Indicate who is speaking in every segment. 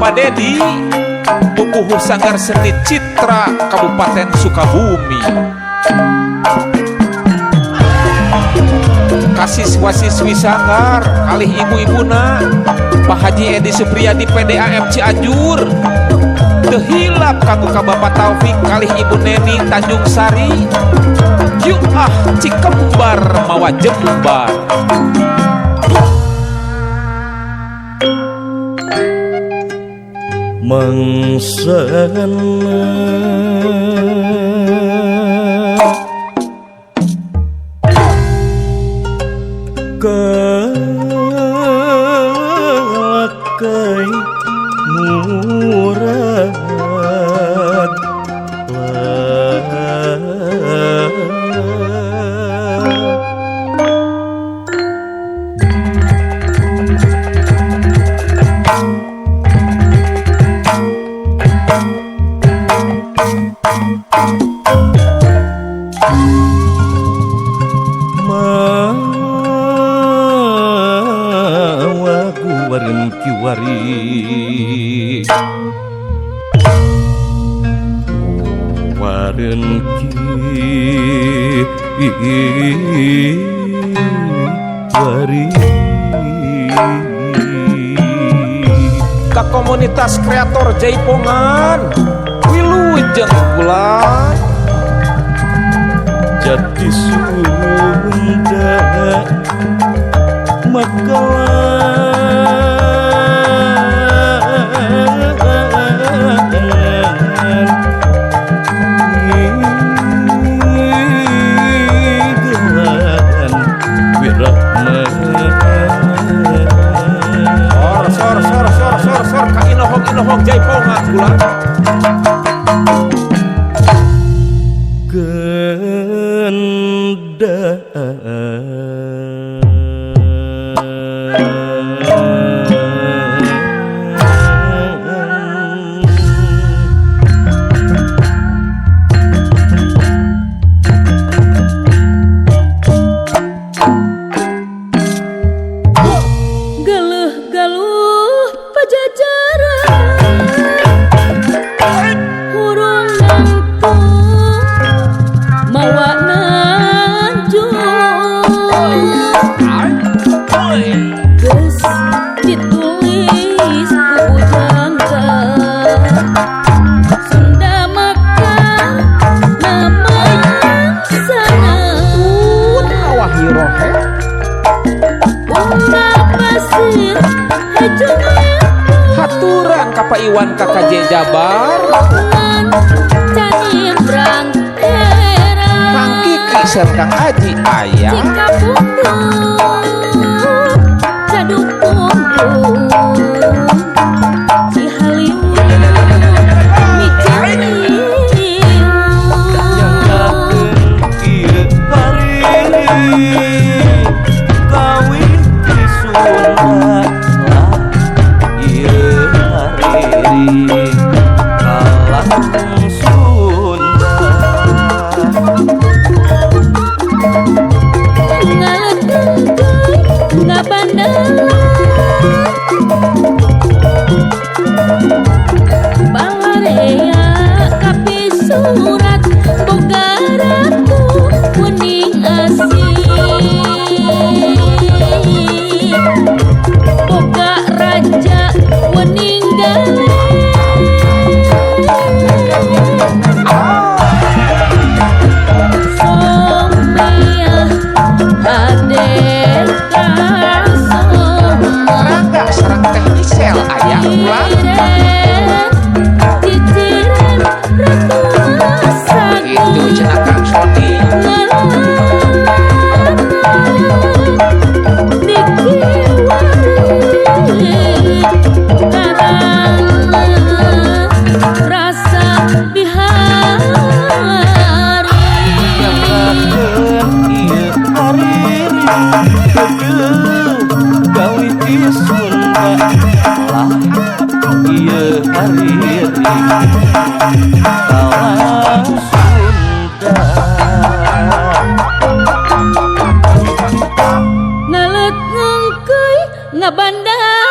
Speaker 1: Bapak Dedi Pupuhu Sanggar Seni Citra Kabupaten Sukabumi. Kasiswa-siswi sanggar kalih ibu-ibuna Pak Haji Edi Supriyadi PDAM Cianjur. Teu hilap kanggo ka Bapak Taufik kalih Ibu Neni Tanjung Sari. Yuk ah Cikembar mawa jembar.
Speaker 2: Mangsana kalakai murad kiwari waren kiwari.
Speaker 1: Ka komunitas kreator Jaipongan wilujeng bulan
Speaker 2: Jati Sunda maka
Speaker 1: sor sor sor sor sor ka inohong inohong Jaipongan bulan
Speaker 2: genda.
Speaker 1: Haturan ka Pak Iwan KKJ Jabar Kang Kiki sareng Kang Aji aya
Speaker 3: Ngalet ngengkeuy ngabandala.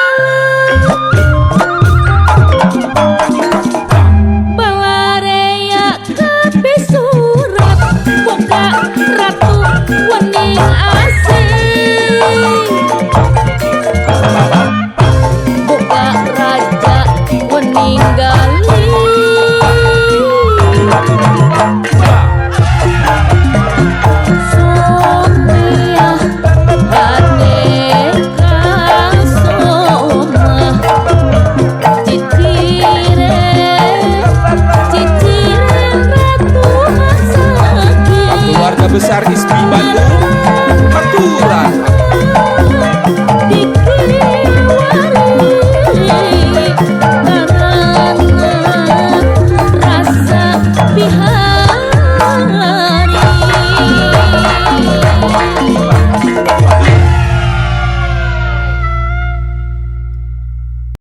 Speaker 1: Keluarga besar ISBI Bandung.